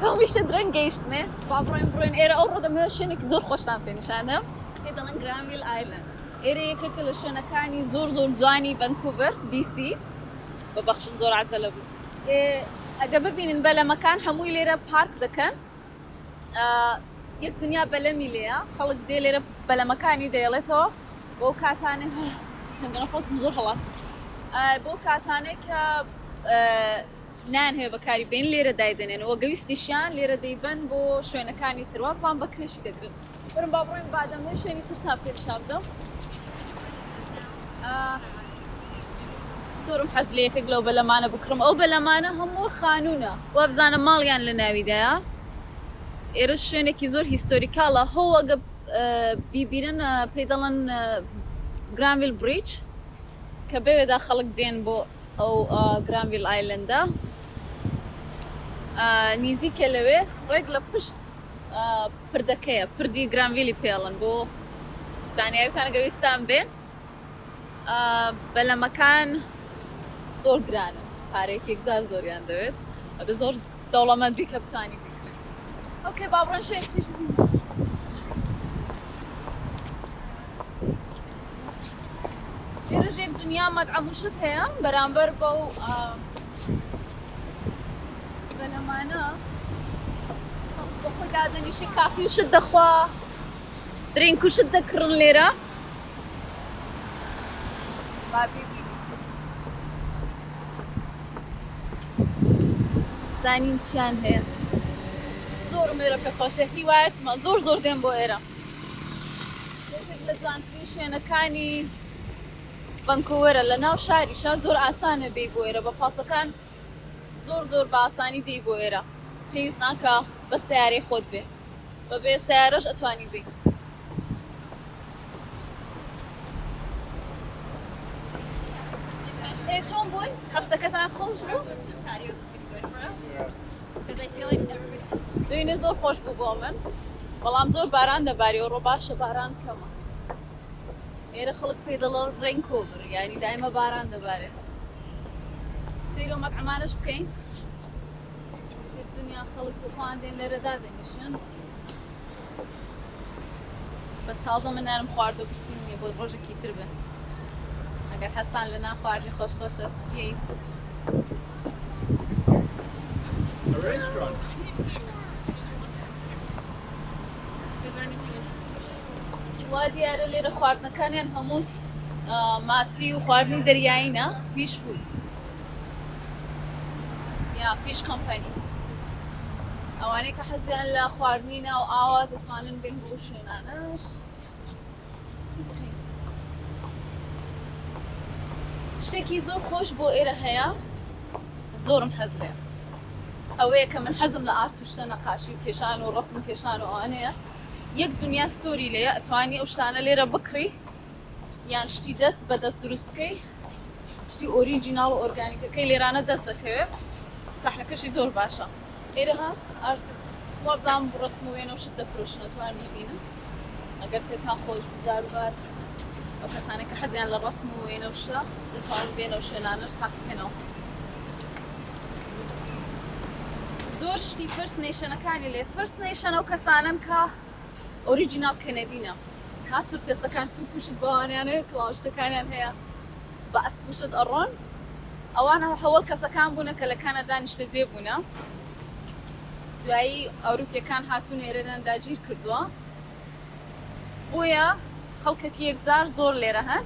هەمیشە درەنگ گەیشتمێ. با بڕۆین بڕۆین ئێرە ئەوڕۆ دەمەوێت شوێنێکی زۆر خۆشتان پێ نیشاندەم. پێی دەڵێن Granville Island. ئێرە یەکێکە لە شوێنەکانی زۆر زۆر جوانی ڤەنکوڤەر BC. ببەخشن زۆر عەجەلە بوو. ئەگە ببینن بەلەمەکان هەمووی لێرە پارک دەکەن. یەک دنیا بەلەمی لێیە، خەڵک دێ لێرە بەلەمەکانی دەیڵێتەوە بۆ کاتانێ تەنگەنەفەسم زۆر هەڵات بۆ کاتانێک کە نان هەیە بەکاری بێن لێرە دایدەنێن و گەویستیشیان لێرە دەیبەن بۆ شوێنەکانی تر وابزانم بە کرێشی دەگرن. وەرن با بڕۆین بادەمێ شوێنی ترتان پێ پیشان بدەم. زۆرم حەز لە یەکێک لەو بەلەمانە بکڕم. ئەو بەلەمانە هەموو خانوونە، وابزانم ماڵیان لە ناویدایە. ئێرە شوێنێکی زۆر historical ە. هۆ ئەگە بیبینن پێی دەڵێن Granville Bridge کە بەوێدا خەڵک دێن بۆ ئەو Granville Island ە. نیزیکە لەوێ ڕێک لە پشت پردەکەیە، پردی گرانڤیلی پێڵن. بۆ زانیاریتان گەر ویستان بێن. بەلەمەکان زۆر گرانن، پارەیەکی یەکجار زۆریان دەوێت، ئەبێ زۆر دەوڵەمەند بی کە بتوانی بیکڕی. okay با بڕۆین شوێنی تریش ببینین. لێرەش یەک دنیا مەتعەم و شت هەیە بەرامبەر بەو بەلەمانە. بە خۆی دادەنیشێ coffee و شت دەخوا، drink و شت دەکڕن لێرە. با بیبینین زانین چیان هەیە. زۆرم ئێرە پێ خۆشە، هیوایەتمە زۆر زۆر دێم بۆ ئێرە. یەکێک لە جوانترین شوێنەکانی ڤەنکۆوەرە، لە ناو شاریشە. زۆر ئاسانە بێی بۆ ئێرە بە پاسەکان، زۆر زۆر بە ئاسانی دێی بۆ ئێرە، پێویست ناکا بە سەیارەی خۆت بێ، بەبێ سەیارەش ئەتوانی بێی. ئێ چۆن بوون؟ هەفتەکەتان خۆش بوو؟ دوێنێ زۆر خۆش بوو بۆ من، بەڵام زۆر باران دەباری. ئەوڕۆ باشە، باران کەمە. ئێرە خەڵک پێی دەڵێن Raincouver، یانی دایمە باران دەبارێ. سەیر و مەتعەمانەش بکەین. دنیا خەڵک بۆ خۆیان دێن لێرە دادەنیشن. بەس تازە من نانم خواردو برسیم نییە، بۆ ڕۆژێکی تر بن. ئەگەر حەزتان لە نان خواردنی خۆش خۆشە بکەیت. A restaurant. وا دیارە لێرە خواردنەکانیان هەموو ماسی و خواردنی دەریایینە، fish food یا fish company. ئەوانەی کە حەزیان لە خواردنی ناو ئاوە دەتوانن بێن بۆ شوێنانەش. چی بکەین؟ شتێکی زۆر خۆش بۆ ئێرە هەیە، زۆرم حەز لێ ئەوەیە کە من حەزم لە art و شتە نەقاشی و کێشان و ڕەسم کێشان و ئەوانەیە. یەک دنیا store ی لێیە، ئەتوانی ئەو شتانە لێرە بکڕی یان شتی دەست بە دەست دروست بکەی. شتی original و organic ەکەی لێرانە دەست دەکەوێت. سەحنەکەشی زۆر باشە. ئێرە ها art وابزانم ڕەسم و وێنە و شت دەفرۆشن، ئەتوان بیبینن ئەگەر پێتان خۆش بوو. جاروبار ئەو کەسانێک کە حەزیان لە ڕەسم و وێنە و شتە دەتوانن بێنەوە شوێنانەش تاقیکەنەوە. زۆر شتی First Nation ەکانی لێ. First Nation ئەو کەسانەن کە original کەنەدینە. ها سوورپێستەکان توپ و شت بەوانیان هەیە، کڵاو شتەکانیان هەیە، بە ئەسپ و شت ئەڕۆن. ئەوان هەوەڵ کەسەکان بوونە کە لە کەنەدا نیشتەجێ بوونە. دوایی ئەوروپیەکان هاتوون ئێرەیان داگیر کردووە، بۆیە خەڵکێکی یەکجار زۆر لێرە هەن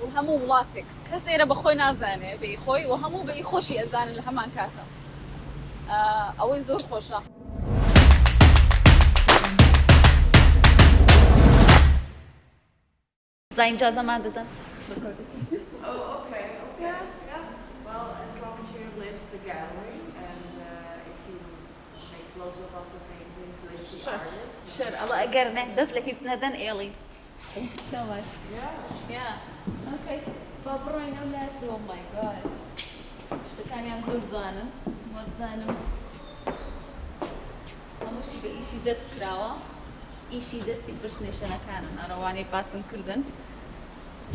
و هەموو وڵاتێک کەس ئێرە بە خۆی نازانێ بە ئی خۆی و هەموو بە ئی خۆشی ئەزانن لە هەمان کاتە. ئەوەی زۆر خۆشە. زین جازەمان دەدەن. Oh, okay. Yeah, yeah. Well, as long as you list the gallery and if you make close-up of the paintings, list the artist. Sure. ئەڵە ئەگەر نە دەست لە هیچ نەدەن ئێڵی. Thank you so much. Yeah. Yeah. Okay. با بڕۆین ئەو لاس. Oh my god. شتەکانیان زۆر جوانن. وابزانم هەمووشی بە ئیشی دەست کراوە. ئیشی دەستی First Nation ەکانن، ئەرەوانەی باسم کردن.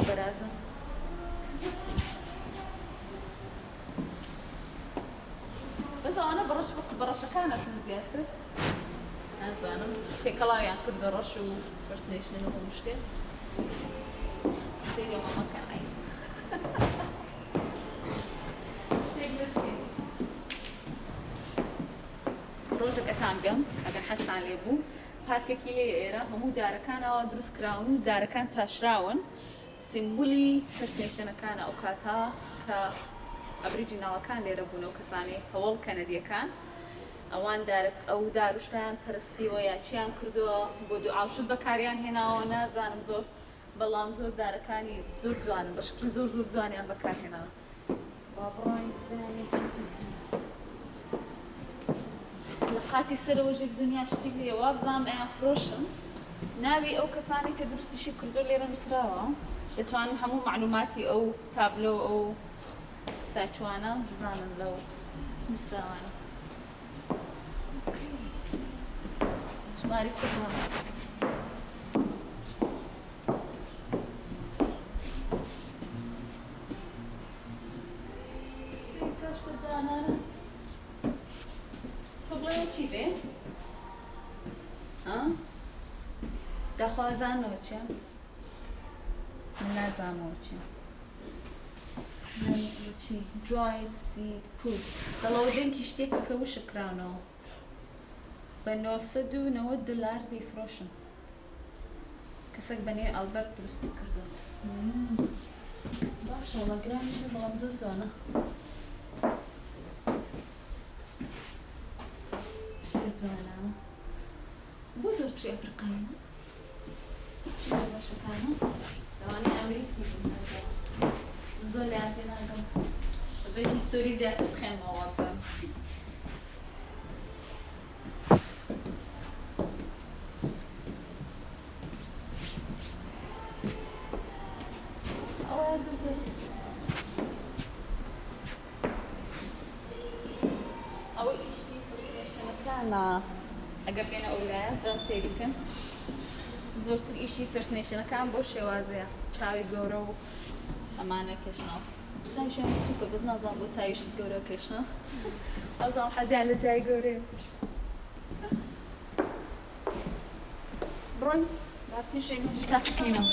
بەرازم. بەس ئەوانە بەڕەش بەڕەشەکان. نەشنەکانەتن زیاتر نازانم تێکەڵاویان کردو ڕەش و First Nation و هەموو شتێ. سەیری ئەمە مەکەن عەیب. شتێک نەشکێن. ڕۆژێک ئەتان بێم ئەگەر حەزتان لێ بوو پارکێکی لێ ئێرە هەموو دارەکان ئاوا دروست کراون و دارەکان تاشراون سیمبولی First Nation ەکانە ئەو کاتە کە Aboriginal ەکان لێرە بوون ئەو کەسانەی هەوەڵ کەنەدیەکان ئەوان دارە ئەو داروشتیان پەرستیوە یا چیان کردووە بۆ دوعا و شت بەکاریان هێناوە نازانم زۆر بەڵام زۆر دارەکانی زۆر جوانن بە شکلی زۆر زۆر جوانیان بەکارهێناوە با بڕۆین بزانین چی لە قاتی سەرەوە ژێک دنیا شتی لێ وابزانم ئەیان فرۆشن ناوی ئەو کەسانی کە دروستیشی کردو لێرە نووسراوە دەتوانن هەموو معلوماتی ئەو تابلۆ ئەو statue انە بزانن لەو نووسراوانە. ژماری کوڕە کاشتە جانانە تۆ بڵێ چی بێ ها داخوازانەوە چیە من نازانمەوە چیە چی dried seed pod دەڵەوە دەنکی شتێکە کە وشک کراونەوە بە 990 دلار دەیفرۆشن کەسێک بە نێوی ئەلبەرت دروستی کردو باشە وەڵا گرانیش نیە بەڵام زۆر جوانە شتە جوانە بۆ زۆرتری ئەفریقایە شتە باشەکانە لەوانەیە ئەمریکی بن من زۆر لێیان پێ ناگەم دەبێت history زیاتر بخێنمەوە وابزانم ئەوە ئیشی First Nation ەکانە ئەگەر بێنە ئەو لایە جا سەیری بکەن زۆرتر ئیشی First Nation ەکان بۆ شێوازەیە چاوی گەورە و ئەمانە کێشنەوە چاویشیان بچووکە بەس نازانم بۆ چاویشت گەورە کێشنەوە ئەوزانم حەزیان لە چای گەورەیە بڕۆین با بچین شوێنی تریش تاقیکەینەوە.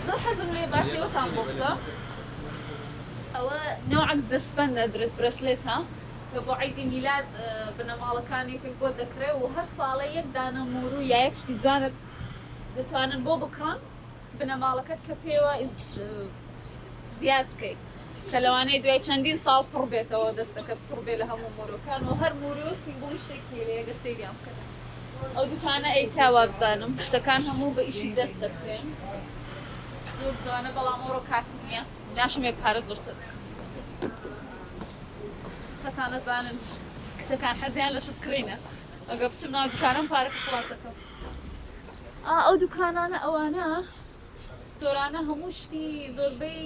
زۆر حەزم لێ باسی ئەوتان بۆ بکە ئەوە نەوعەک دەستبەندە درێت bracelet ە کە بۆ عیدی میلاد بنەماڵەکانێکت بۆ دەکرێ و هەر ساڵە یەک دانە مۆرو یا یەک شتی جوانت دەتوانن بۆ بکڕن بنەماڵەکەت کە پێوە زیاد بکەیت کە لەوانەیە دوای چەندین ساڵ پڕ بێتەوە دەستەکەت پڕ بێ لە هەموو مۆرۆکان و هەر مۆرۆ سیمبولی شتێکی لێیە گەر سەیریان بکەن ئەو دوکانە ئەیکا وابزانم شتەکان هەموو بە ئیشی دەست دەکرێن زۆر جوانە بەڵام ئەوڕۆ کاتم نییە ناشمێ پارە زۆر سەر خەتان نەزانن کچەکان حەزیان لە شت کڕینە ئەگەر بچم ناو دوکانم پارەکە خڵاس دەکەم ئەو دوکانانە ئەوانە store انە هەموو شتی زۆربەی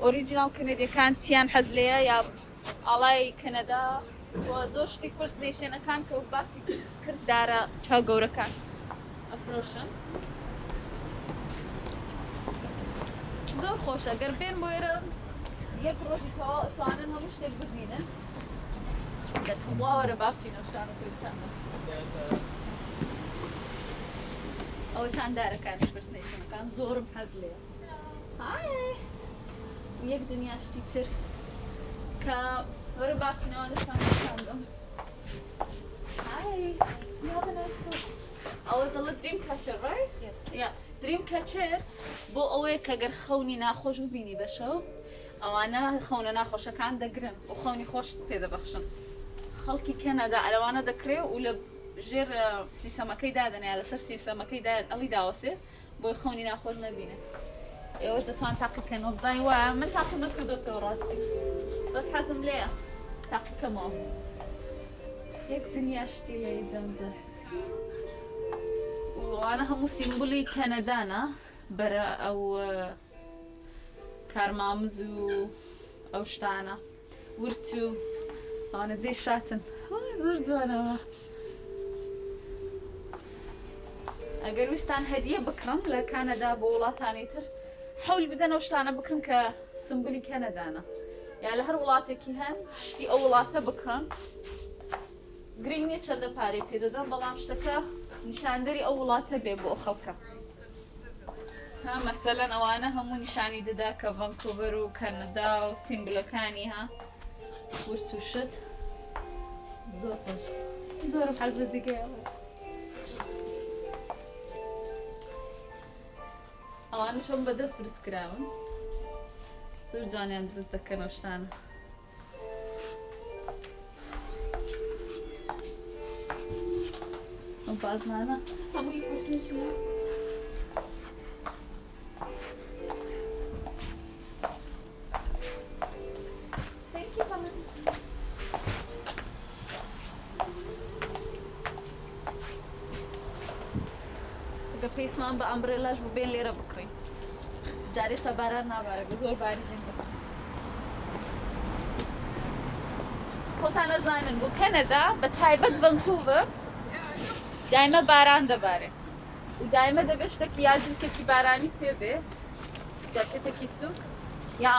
original کەنەدیەکان چیان حەز لێیە یا ئاڵای کەنەدا و زۆر شتی First Nation ەکان کە وەک باسی کرد دارە چاو گەورەکان ئەفرۆشن زۆر خۆشە گەر بێن بۆ ئێرە یەک ڕۆژی تەواو ئەتوانن هەموو شتێک ببینن لە تخوا وەرە با بچینەوە شتانە پێ ئەوەتان دارەکانی First Nation ەکان زۆرم حەز لێ یەک دنیا شتی تر کە وەرە با بچینەوە لەشان پیشاندەم Hi, you have a nice day. ئەوە دەڵێ dream catcher, right? Yes. Yeah. Dream catcher بۆ ئەوەیە کە گەر خەونی ناخۆش ببینی بە شەو ئەوانە خەونە ناخۆشەکان دەگرن و خەونی خۆشت پێدەبەخشن خەڵکی کەنەدا ئەلەوانە دەکرێ و لە ژێر سیسەمەکەی دادەنێ لەسەر سیسەمەکەی دا ئەڵی داوەسێ بۆی خەونی ناخۆش نەبینێ ئێوەش دەتوان تاقیکەنەوە بزانین وایە من تاقی نەکردۆتەوە ڕاستی بەس حەزم لێیە تاقیکەمەوە یەک دنیا شتی لێ جەمجە وانە هەموو سیمبولی کەنەدانە بەرە ئەو کارمامز و ئەو شتانە ورچ و ئەوانە جێی شاتن زۆر جوانەوە ئەگەر ویستان هەدیە بکڕن لە کانەدا بۆ وڵاتانی تر حەول بدەن ئەو شتانە بکڕن کە سمبلی کەنەدانە. یا لە هەر وڵاتێکی هەن شتی ئەو وڵاتە بکڕن گرنگ نییە چەندە پارەی پێ دەدەن بەڵام شتەکە نیشاندەری ئەو وڵاتە بێ بۆ خەڵکە ها مەسەلەن ئەوانە هەموو نیشانی دەدا کە ڤانکوڤەر و کەنەدا و سیمبلەکانی ها ورچ و شت زۆر خۆش زۆرم حەز لە جگەیەوە ئەوانشم بەدەست دروست کراون زۆر جوانیان دروست دەکەن ئەو شتانە ئەو بازنانە هەمووی فرسێکی Thank you so much. گە پێویستمان بە umbrella ش بوو بێن لێرە بکڕین جارێشتا باران نابارە بە زۆر باری هێندە خۆتان ئەزانن بۆ کەنەدا بە تایبەت ڤەنکوڤەر دایمە باران دەبارێ و دایمە دەبێت شتێکی یا جلکێکی بارانی پێ بێ جاکێتێکی سوک یا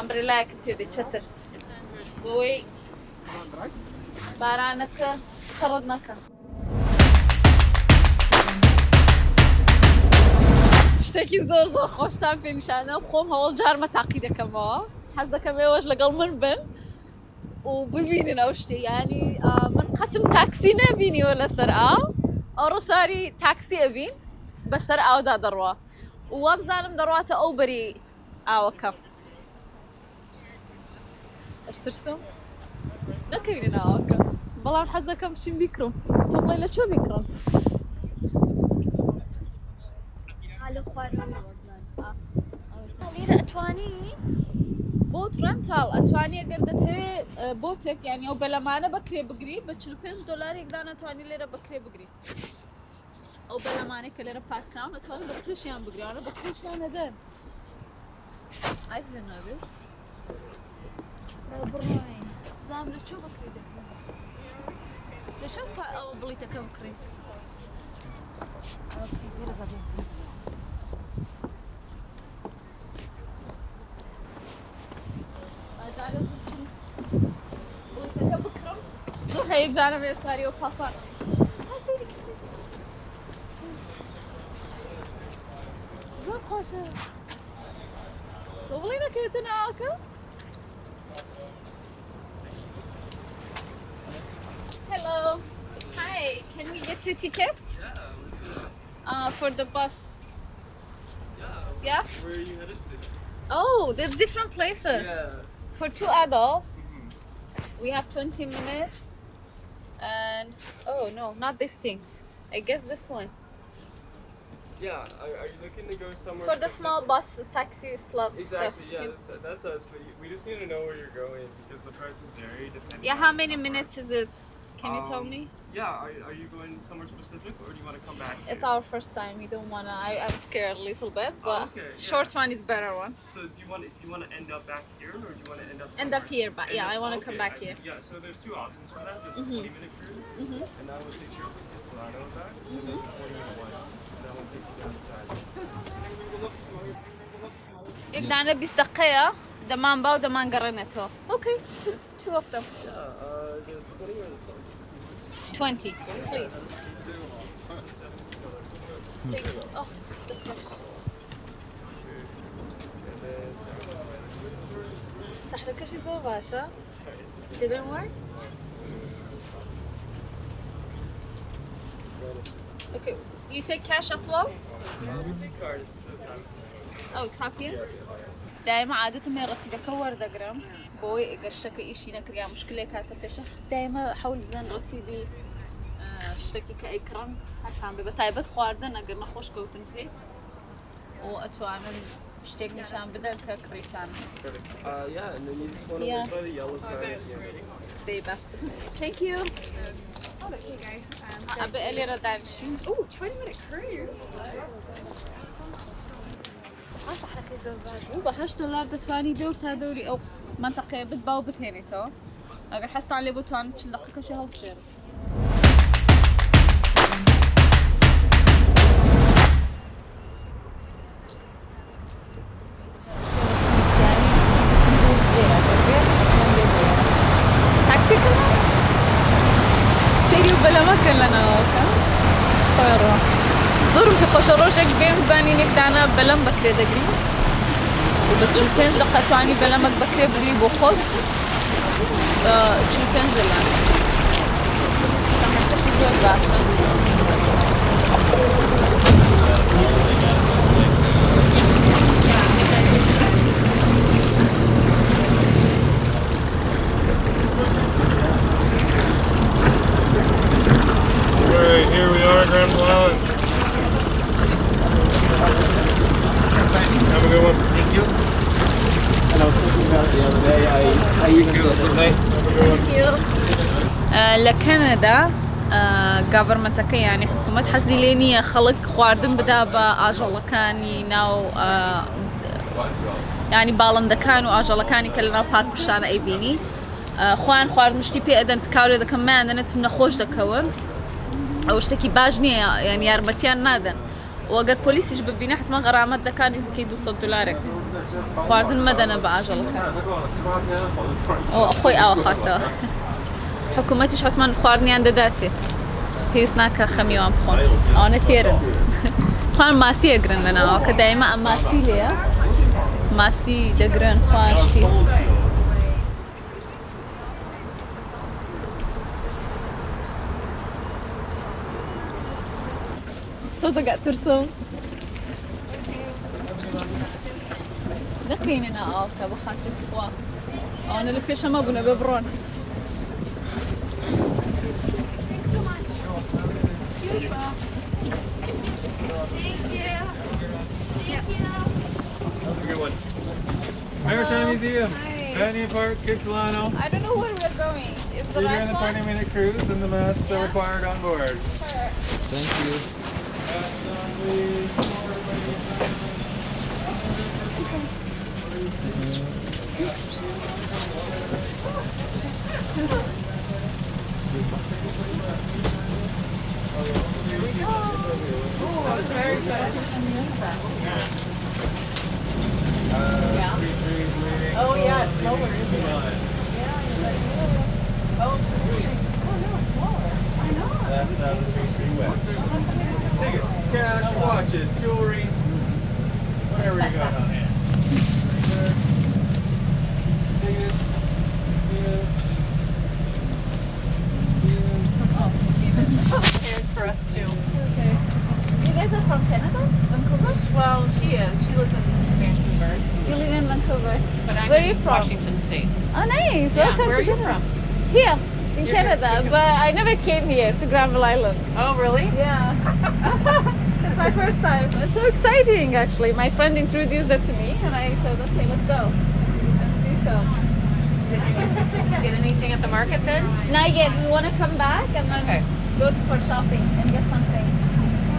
umbrella یەکت پێ بێ چەتر بۆی بارانەکە تەڕت نەکە. شتێکی زۆر زۆر خۆشتان پێ نیشاندەم خۆم هەوڵ جارمە تاقی دەکەمەوە حەز دەکەم ئێوەش لەگەڵ من بن و ببینن ئەو شتێ ینی من قەتم تاکسی نەبینیوە لەسەر ئاو ئەوڕۆ ساری تاکسی ئەبین بەسەر ئاودا دەڕوا و وابزانم دەڕواتە ئەو بەری ئاوەکە ئەشترسم نەکەوینە ناوەکە بەڵام حەز دەکەم بچیم بیکڕم تۆ بڵێ لە کوێ بیکڕم لێرە ئەتوانی boat rental ئەتوانی ئەگەر دەتەوێ boat ێک یانی ئەو بەلەمانە بەکرێ بگری بە 45 دلارێک دان ئەتوانی لێرە بەکرێ بگری ئەو بەلەمانەی کە لێرە پارک کراون ئەتوانن بە کرێشیان بگرن بە کرێشیان نەدەن I didn't know this. بڕۆین بزانم لە چۆ بەکرێ دەکرێت لە چۆ ئەوە بڵیتەکە بکڕین بڵیتەکە بکڕم زۆر هەیەجانم ئێستاری و پاسان زۆر خۆشە تۆ بڵێ نەکەوێتە ناوەکە Hello. Hi. Can we get two tickets? For the bus. Yeah. Yeah? Where are you headed to? Oh, there's different places. Yeah. For two adults, we have 20 minutes. And oh no, not these things. I guess this one. Yeah. Are you looking to go somewhere? For the specific? small bus, taxi, stuff. Exactly. Stuff. Yeah, that's us. But we just need to know where you're going because the prices vary depending. Yeah, how on many how far. minutes is it? Can you tell me? Yeah. Are you going somewhere specific or do you want to come back? It's here? our first time. We don't wanna. I'm scared a little bit, but okay, yeah. short one is better one. So do you want to end up back here or do you want to end up? End up somewhere? here, but End yeah, up- I want to come okay, back I see. here. Yeah. So there's two options for that. There's a 20 minute cruise, and that one takes you up to Kitsilano and back. And there's a 40 minute one, and that one takes you down the side. یەک دانە 20 دقەیە دەمان با و دەمان گەڕێنێتەوە. Okay, two of them. Yeah. The 20 or the 40? 20, please. Oh, this much. And then سەحرەکەشی زۆر باشە. Didn't work? Okay, you take cash as well? We take cards just to time. Oh, tap here? دایمە عادەتم هەیە ڕەسیدەکە وەردەگرم بۆی ئەگەر شتەکە ئیشی نەکرد یا مشکلێک هاتە پێشە دایمە حەول بدەن ڕەسیدی شتێکی کە ئەیکڕن هەتان بێ بە تایبەت خواردن ئەگەر نەخۆش کەوتن پێی و ئەتوانن شتێک نیشان بدەن کە کڕیتان. Perfect. Yeah, and then you just want to Yeah. wait by the yellow sign at the end. دەی باش. Thank you. ئەبێ لێرە دانیشین. Oh, 20 minute cruise. سەحرەکەی زۆر باش بوو بە 8 دلار دەتوانی دەور تا دەوری ئەو منطقەیە بتبا و بتهێنیتەوە ئەگەر حەستان لێ بتوانن 40 دقیقەشی هەڵبژێرن. زۆرم پێ خۆشە ڕۆژێک بێم بزانین یەک دانە بەلەم بەکرێ دەگری و بە 45 دقە توانی بەلەمەک بەکرێ بگری بۆ خۆت بە 45 دۆلار. تەمەکەشی زۆر باشە. All right, here we are, Granville Island. Have a good one. Thank you. And I was thinking about it the other day. I even did Good night. Have a good one. لە کەنەدا government ەکە یانی حکوومەت حەزی لێ نییە خەڵک خواردن بدا بە ئاژەڵەکانی ناو ینی باڵندەکان و ئاژەڵەکانی کە لەناو پارک و شانە ئەیبینی خۆیان خواردن شتی پێ ئەدەن تکاو لێ دەکەم مایان و نەخۆش دەکەون. ئەو شتێکی باش نییە یان یارمەتیان نادەن و ئەگەر پۆلیسیش ببینە حتمما غەرامەت دەکات نزیکەی 200 دلارێک. خواردن مەدەنە بە ئاژەڵەکان. خۆی ئاوە خاتەوە. حکوومەتیش حتمما خواردنیان دەداتێ، پێویست ناکە خەمیوان بخۆن، ئەوانە تێرن. خۆیان ماسی ئەگرن لە ناوە کە دایمە ئەم ماسی لێیە، ماسی دەگرن خۆیان شتی. تۆزەکە ترسم نەکەینە ناوکە بە خاتر خوا. ئەوانە لە پێشەمە بوونە بێ بڕۆن. Have a good one. Maritime Museum, Vanier Park, Kitsilano. I don't know where we're going. Is the You're right doing the one? 20-minute cruise and the masks are Yeah. required on board. Sure. Thank you. Masks on, please. Yeah. Three trees leading. Oh yeah, it's lower, isn't it? Yeah, you're right. Oh, really? Oh no, it's lower. I know. That's out of the 3 West. Tickets, cash, watches, jewelry, whatever you got on hand. Right there. Tickets. Yeah. Yeah. Here's for us too. Okay. You guys are from Canada? Vancouver? Well, she is. She lives in Vancouver. You live in Vancouver. But I'm Where are you in from? Washington State. Oh, nice. Yeah. Welcome Where to are you Canada. from? Here, in You're here. Canada, but I never came here to Granville Island. Oh, really? Yeah. It's my first time. It's so exciting, actually. My friend introduced it to me, and I said, okay, let's go and see some. Did you get anything at the market then? Not yet. We want to come back and then Okay. go for shopping and get something.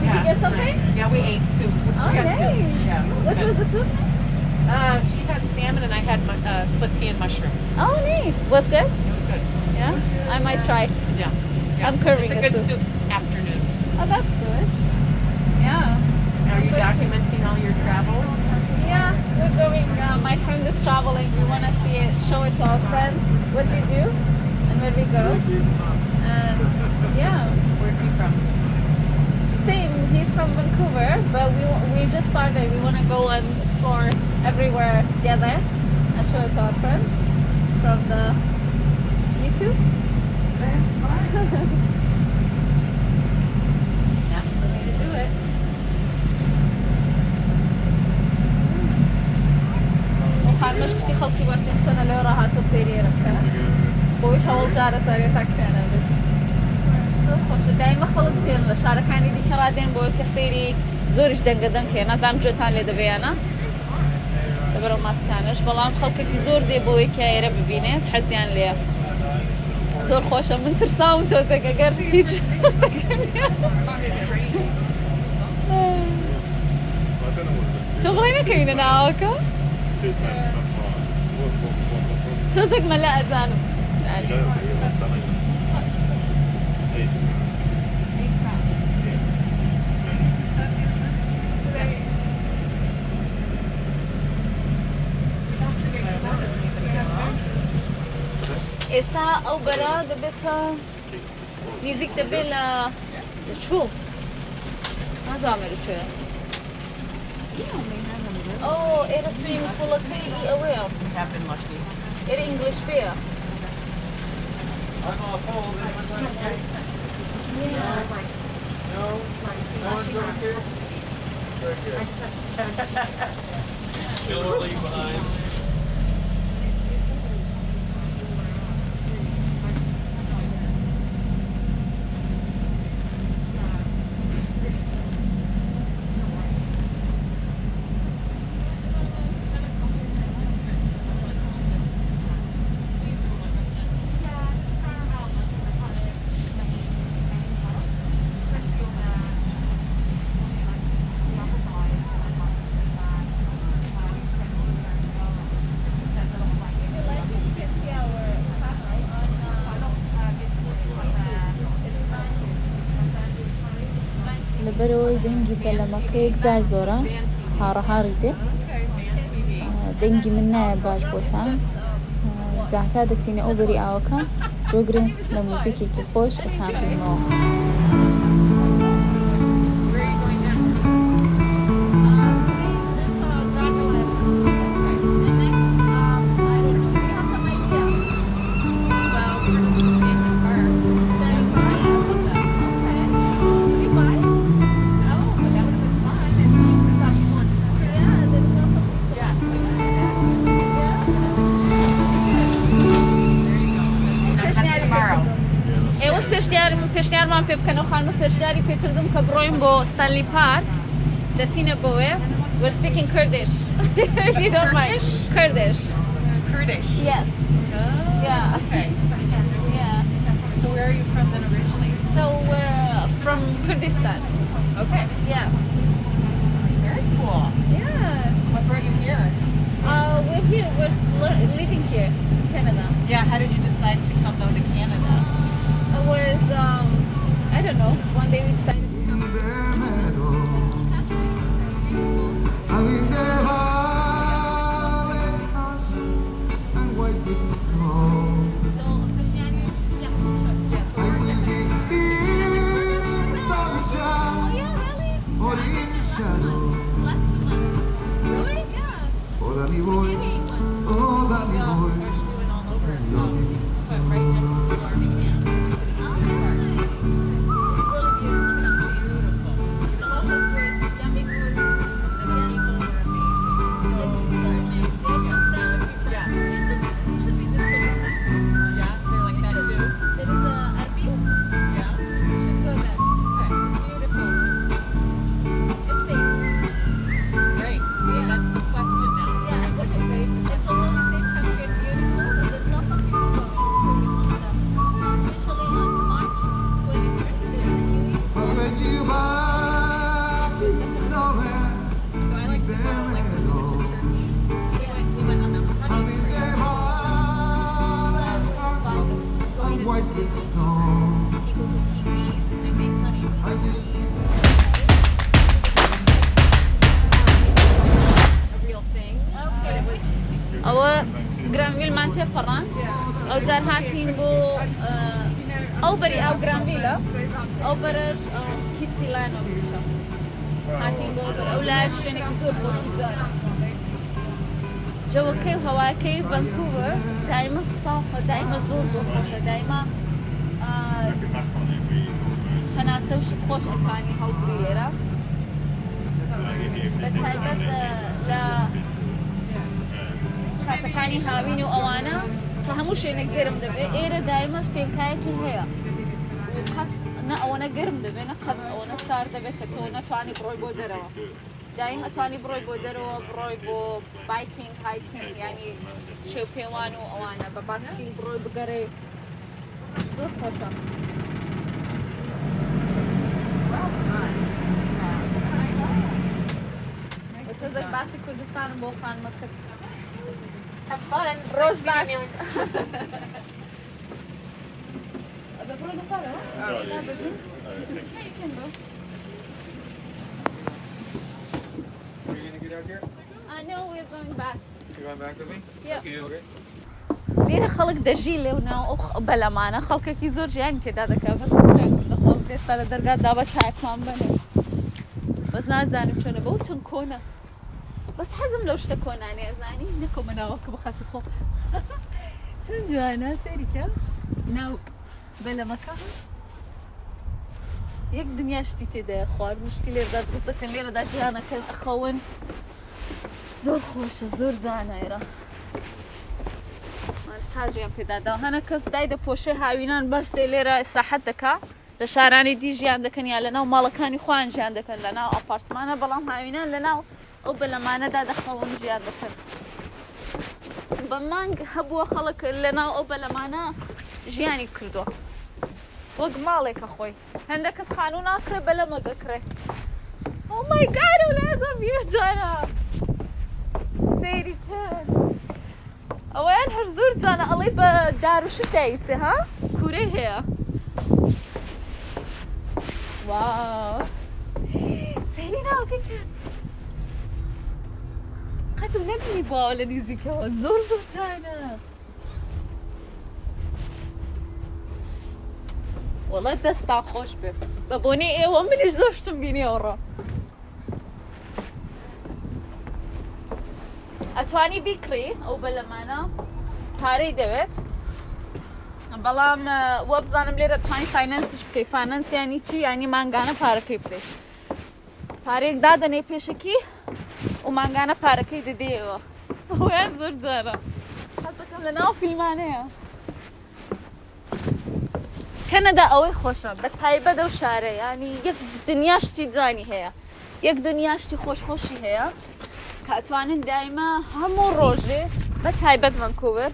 Did you get something? Yeah, we ate soup. Oh, We got soup. nice. Yeah. it was What good. was the soup? She had salmon and I had split pea and mushroom. Oh, nice. Was good? It was good. Yeah? I might try. Yeah. Yeah. I'm craving It's a a good soup. soup afternoon. Oh, that's good. Yeah. Are you documenting all your travels? Yeah, we're going. My friend is traveling. We want to see it, show it to our friends what we do and where we go. And yeah, Where's he from? Same. He's from Vancouver, but we just started. We want to go and explore everywhere together and show it to our friends from the YouTube. Very smart. That's the way to do it. خانمەش کچی خەڵکی واشنگتۆنە لەو ڕاهاتۆ سەیری بکە بۆیش هەوڵ جارە سەری تاکسیانە بێت. زۆر خۆشە دایمە خەڵک دێن لە شارەکانی دیکە ڕادێن بۆی کە سەیری زۆریش دەنگە دەنگ هەیە نازانم جۆتان لێ دەبێیانە لەبەرەو ماسکانش بەڵام خەڵکێکی زۆر دێ بۆی کە ئێرە ببینێت حەزیان لێ زۆر خۆشە من ترساوم تۆزێک ئەگەر هیچ هەستەکەم نییە. تۆ بڵێ نەکەوینە ناوەکە تۆزێک مەلا ئەزانم. ئێستا ئەو بەرە دەبێتە نزیک دەبێت لە چوو. نازانم لە کوێیە. ئۆ ئێرە swimming pool ەکەی ئی ئەوەیە. ئێرە English Bay ە. لەبەرئەوەی دەنگی بەلەمەکە یەکجار زۆرە هاڕەهاڕی دێ دەنگی من نایە باش بۆتان جا تا دەچینە ئەو بەری ئاوەکە جۆگرن لە موزیکێکی خۆش ئەتان بینمەوە. ئێوەش پێشنیارم پێشنیارمان پێ بکەنەوە خانمە پێشنیاری پێکردم کە بڕۆین بۆ Stanley Park دەچینە بۆێ We're speaking Kurdish if you don't mind Kurdish Kurdish. Yes Yeah Okay. Yeah So where are you from then originally? So we're from Kurdistan Okay. Yeah Very cool. Yeah What brought you here? We're here we're living here in Canada Yeah, how did you decide to come though to Canada? It was I don't know one day we decided to come. ئەوە گرانڤیلمان تێپەڕاند ئەوجار هاتین بۆ ئەو بەری ئاو گرانڤیلە ئەو بەرەش کیتسیلانۆ بیچە هاتین بۆ بەر ئەو لایە شوێنێکی زۆر خۆش و جوانە جەوەکەی و هەواکەی ڤانکوڤەر دایمە سافە دایمە زۆر زۆر خۆشە دایمە هەناسە و شت خۆش ئەتوانی هەڵگری لێرە بە تایبەت لە کاتەکانی هاوین و ئەوانە کە هەموو شوێنێک گەرم دەبێت ئێرە دایمە فێنکایەکی هەیە قەت نە ئەوەنە گەرم دەبێت نە قەت ئەوەنە سارد دەبێت کە تۆ نەتوانی بڕۆی بۆ دەرەوە دایم ئەتوانی بڕۆی بۆ دەرەوە بڕۆی بۆ biking hiking ینی شێوپێوان و ئەوانە بە باسکیل بڕۆی بگەڕێ زۆر خۆشە. تۆزێک باسی کوردستانم بۆ خانمە کرد. ڕۆژ باش. بە بڕۆ لە خوارەوە؟ Yeah, you can go. Are you gonna get out here? No, we're going back. You going back with me? Yeah. Okay. لێرە خەڵک دەژی لێو ناو ئەو بەلەمانە خەڵکێکی زۆر ژیانی تێدا دەکا بەس خۆیان دەخۆم ئێستا لە دەرگا دابە چایەکمان بەنێ. بەس نازانم چۆنە بەو چەند کۆنە بەس حەزم لەو شتە کۆنانەیە ئەزانی نەکەومە ناوەکە بە خاتی خۆم چەند جوانە سەیری کە ناو بەلەمەکە یەک دنیا شتی تێدایە خواردن شتی لێرەدا دروست دەکەن لێرەدا ژیانەکەن ئەخەون زۆر خۆشە زۆر جوانە ئێرە چاجیان پێدادا هەنە کەس دای دەپۆشێ هاوینان بەس دێ لێرە ئیسراحەت دەکا لە شارانی دی ژیان دەکەن یا لەناو ماڵەکانی خۆیان ژیان دەکەن لەناو ئاپارتمانە بەڵام هاوینان لەناو ئەو بەلەمانەدا دەخەون ژیان دەکەن بە مانگ هەبووە خەڵک لەناو ئەو بەلەمانە ژیانی کردووە وەک ماڵێکە خۆی هەندێک کەس خانوو ناکرێ بەلەمە دەکرێ Oh my god ئەو لایە زۆر بیر جوانە سەیری کەن ئەوەیان هەر زۆر جوانە ئەڵێی بە دار و شت دایسێ ها کورەی هەیە واو سەیری ناوەکەی کرد قەتم نەبینی بواوە لە نزیکەوە زۆر زۆر جوانە وەڵا دەستان خۆش بێ بە بۆنەی ئێوە منیش زۆر شتم بینی ئەوڕۆ ئەتوانی بیکڕی ئەو بەلەمانە پارەی دەوێت بەڵام وەبزانم لێرە توانی finance یش بکەی finance ینی چی ینی مانگانە پارەکەی بدەیت پارێک دادەنێ پێشەکی و مانگانە پارەکەی دەدەیەوە ئەویان زۆر جارە حەزەکەم لە ناو فیلمانەیە کەنەدا ئەوەی خۆشە بە تایبەت ئەو شارە ینی یەک دنیا شتی جوانی هەیە یەک دنیا شتی خۆش خۆشی هەیە کە ئەتوانن دایمە هەموو ڕۆژێ بە تایبەت ڤانکوڤەر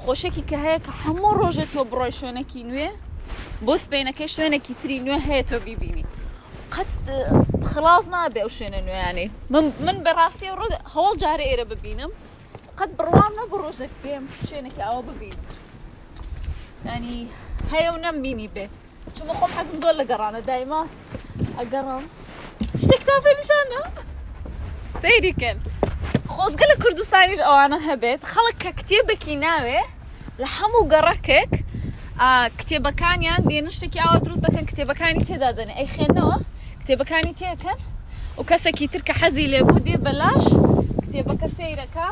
خۆشێکی کە هەیە کە هەموو ڕۆژێ تۆ بڕۆی شوێنێکی نوێ بۆ سپینەکەی شوێنێکی تری نوێ هەیە تۆ بیبینی قەت خلاص نابێ ئەو شوێنە نوێیانەی من من بەڕاستی ڕۆ هەوڵ جارێ ئێرە ببینم قەت بڕوام نەبوو ڕۆژێک بێم شوێنێکی ئاوا ببینم ینی هەیە و نەمبینی بێ چونکە خۆم حەزم زۆر لە گەڕانە دایما ئەگەڕام شتێکتان پێ نیشانە سەیری کەن خۆزگە لە کوردستانیش ئەوانە هەبێت خەڵک کە کتێبێکی ناوێ لە هەموو گەڕەکێک کتێبەکانیان دێنن شتێکی ئاوا دروست دەکەن کتێبەکانی تێدا دەنێ ئەی خوێندنەوە کتێبەکانی تێکەن و کەسێکی تر کە حەزی لێ بوو دێ بەلاش کتێبەکە سەیرەکە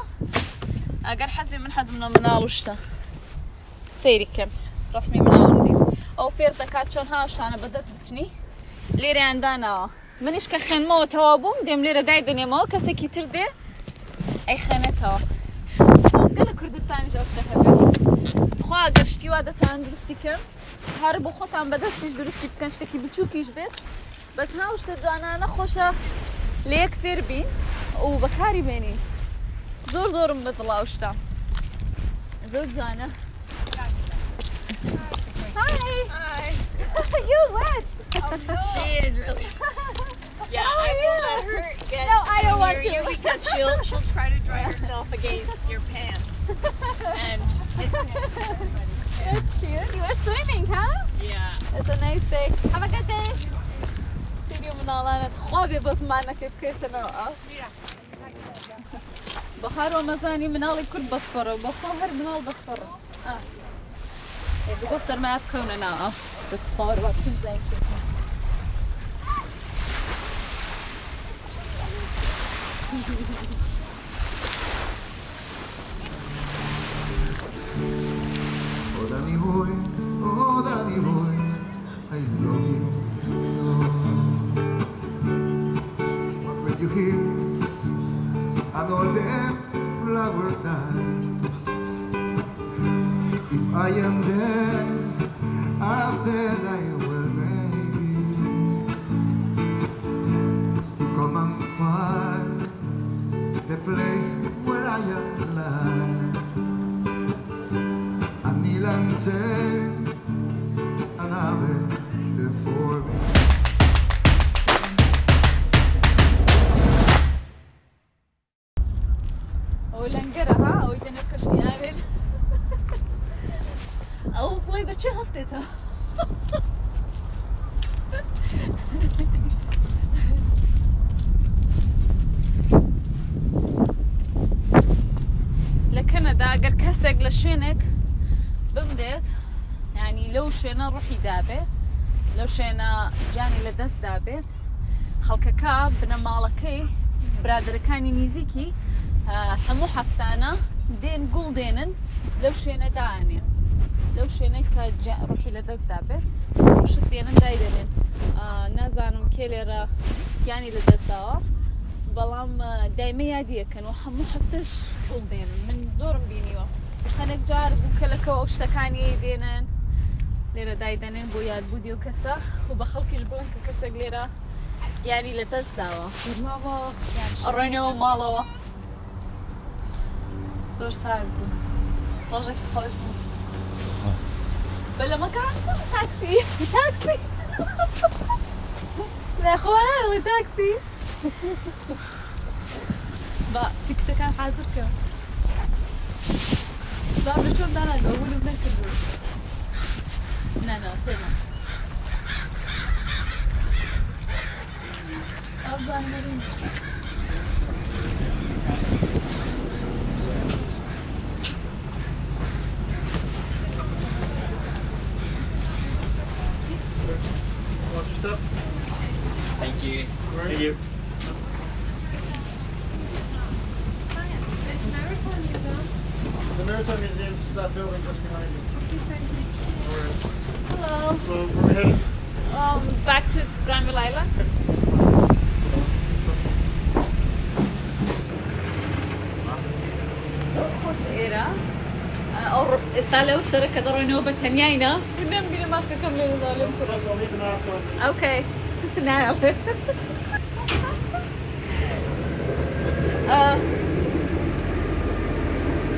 ئەگەر حەزی من حەزم لە مناڵ و شتە سەیری کەن ڕسمی مناڵم دیت ئەو فێر دەکات چۆن هاوشانە بەدەست بچنی لێرەیان داناوە منیش کە خوێنمەوە تەواو بووم دێم لێرە دای دەنێمەوە کەسێکی تر دێ ئەیخوێنێتەوە خۆزگە لە کوردستانیش ئەو شتە هەبێت تخوا گەر شتی وا دەتوانن دروستی کەن هەر بۆ خۆتان بەدەستیش دروستی بکەن شتێکی بچووکیش بێت بەس ها شتە جوانانە خۆشە لە یەک فێر بین و بەکاری بێنین زۆر زۆرم بەدڵا ئەو شتە زۆر جوانە Hi. Hi. You're wet. She is really. Yeah, How are I won't you? let her get No, I don't want near to. you because she'll she'll try to dry herself against your pants, and it's everybody's pants. That's cute. You are swimming, huh? Yeah. It's a nice day. Have a good day. سەیری مناڵانە تخوا بێ بە زمانەکەی بکەیتەوە ئاو. بەهار ڕەمەزانی مناڵی کورد بەسپەڕە بەخوا هەر مناڵ بەسپەڕە. ئێ بگۆ سەرمایە بکەونە ناو ئاو. بتخوا وەرە با بچین بزانین چی بکەین. Oh Danny boy, oh Danny boy, I love you so. What will you hear? And all the flowers die. If I am dead, as dead I well may be. To come and find the place where I am lying. And kneel and say, an Ave for me. ئەوە لەنگەرە ها ئەوەی دەنێو کەشتی ئاوێن ئەو بڵێ بە چێ هەستێتەوە لە کەنەدا ئەگەر کەسێک لە شوێنێک بمرێت ینی لەو شوێنە ڕوحی دابێ لەو شوێنە گیانی لە دەست دابێت خەڵکەکە بنەماڵەکەی برادەرەکانی نیزیکی هەموو هەفتانە دێن گوڵ دێنن لەو شوێنە دانێن لەو شوێنەی کە ڕوحی لە دەستدا بێت ڕۆشت دێنن دایدەنێن نازانم کێ لێرە گیانی لە دەستداوە بەڵام دایمە یادیەکەن و هەموو هەفتەش گوڵ دێنن من زۆرم بینیوە هەنێک جار بووکەلەکە ئەو شتەکانی دێنن لێرە دایدەنێن بۆ یادبوودی و کەسە و بە خەڵکیش بڵێن کە کەسێک لێرە گیانی لە دەست داوە ئەڕۆینەوە ماڵەوە زۆر سارد بوو ڕۆژێکی خۆش بوو بەلەمەکە تاکسی تاکسی لە خۆڵ تاکسی بە تیکتەکان حازر کە با بچۆم داناگە ونم نەکردو نانا پێمە Watch your step. Thank you. Thank you. Is Maritime Museum? The Maritime Museum is that building just behind you. Okay, thank you. No worries. Hello. So where we headed? Back to Granville Island. خۆش ئێرە ئەو ئێستا لەو سەرە کە دەڕۆینەوە بە تەنیاینا نەمبینە ماسکەکەم لێ دەدا لێم توڕە I'll leave the mask on. Okay نایەڵێ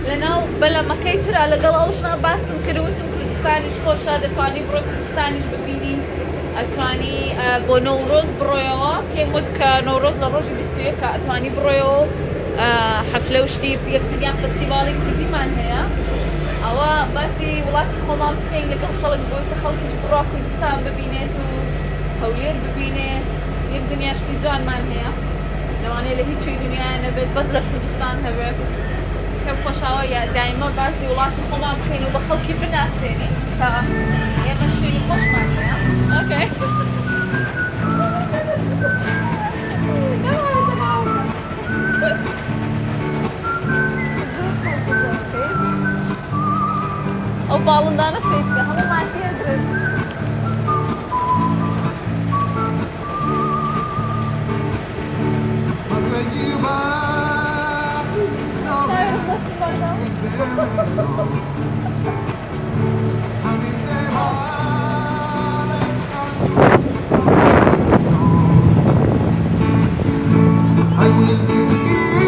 لەناو بەلەمەکەی ترا لەگەڵ ئەو ژنە باسم کرد وتم کوردستانیش خۆشە دەتوانی بڕۆی کوردستانیش ببینی ئەتوانی بۆ نەورۆز بڕۆیەوە پێم وت کە نەورۆز لە ڕۆژی 21 ئەتوانی بڕۆیەوە حەفلە و شتی یەکتریان فستیڤاڵی کوردیمان هەیە ئەوە باسی وڵاتی خۆمان بکەین لەگەڵ خەڵک بۆی کە خەڵکیش بڕوا کوردستان ببینێت و هەولێر ببینێت یەک دنیا شتی جوانمان هەیە لەوانەیە لە هیچ کوێی دنیا نەبێت بەس لە کوردستان هەبێت پێم خۆشاوە یا دایمە باسی وڵاتی خۆمان بکەین و بە خەڵکی بناسێنین کە ئێمە شوێنی خۆشمان هەیە okay. ئەو باڵندانە سەیرکە هەموو ماسی ئەگرن. But when you back in نایەوێت somewhere دەستم in the meadow, and in the highlands of the snow, I will be here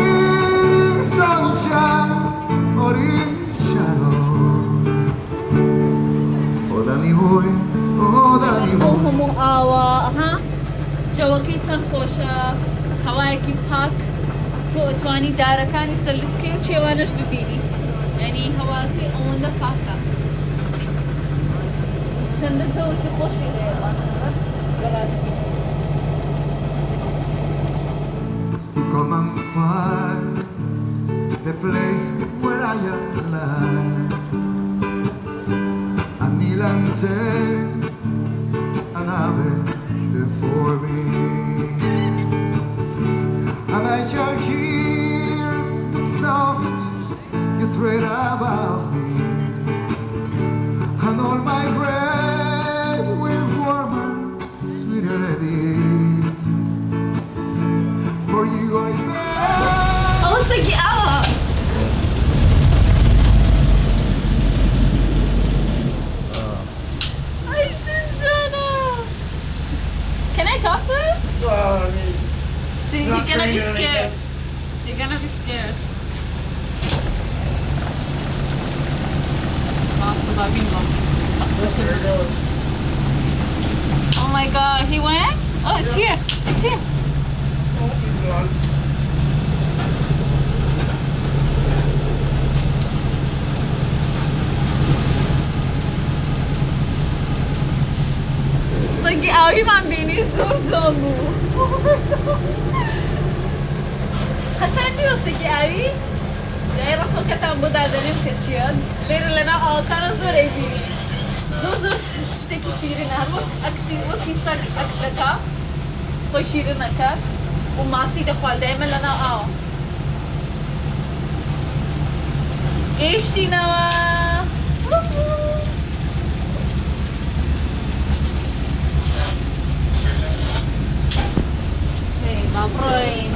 in sunshine or in shadow. Oh, Danny boy, oh, Danny ئەو boy. هەموو ئاوە ها جەوەکەی چەند خۆشە هەوایەکی پاک تۆ ئەتوانی دارەکانی سەر لوتکەی و چێوانەش ببینی یعنی هەواکەی ئەوەندە پاکە چەندە جەوەکی خۆشی هەیە ڤانکوڤەر بەڕاستی. To come and find the place where I am lying. And kneel and say, an Ave for me. And I shall hear the soft you thread about me. And all my breath will warmer, sweeter be. For you I beg. ئەوە سەگی ئاوە. ئەی Susanna. Can I talk to him? I mean, See, not you're gonna trained be in any scared. sense. You're gonna be scared. Aslında bilmem. There it goes. Oh my God, he went? Oh, it's here. It's here. Oh, he's gone. سەگی ئاویمان بینی زۆر جوان بوو. قەتار نیوە سەگی ئاوی؟ جای ڕەسمەکەتان بۆ دادەنێم کە چییە لێرە لەناو ئاوەکانە زۆر ئەیبینی زۆر زۆر شتێکی شیرینە هەر وەک ئەکتی وەکی سەگ ئەکت دەکا. خۆی شیرن ئەکات و ماسی دەخوات دایمە لەناو ئاوە. گەیشتینەوە. هەی با بڕۆین.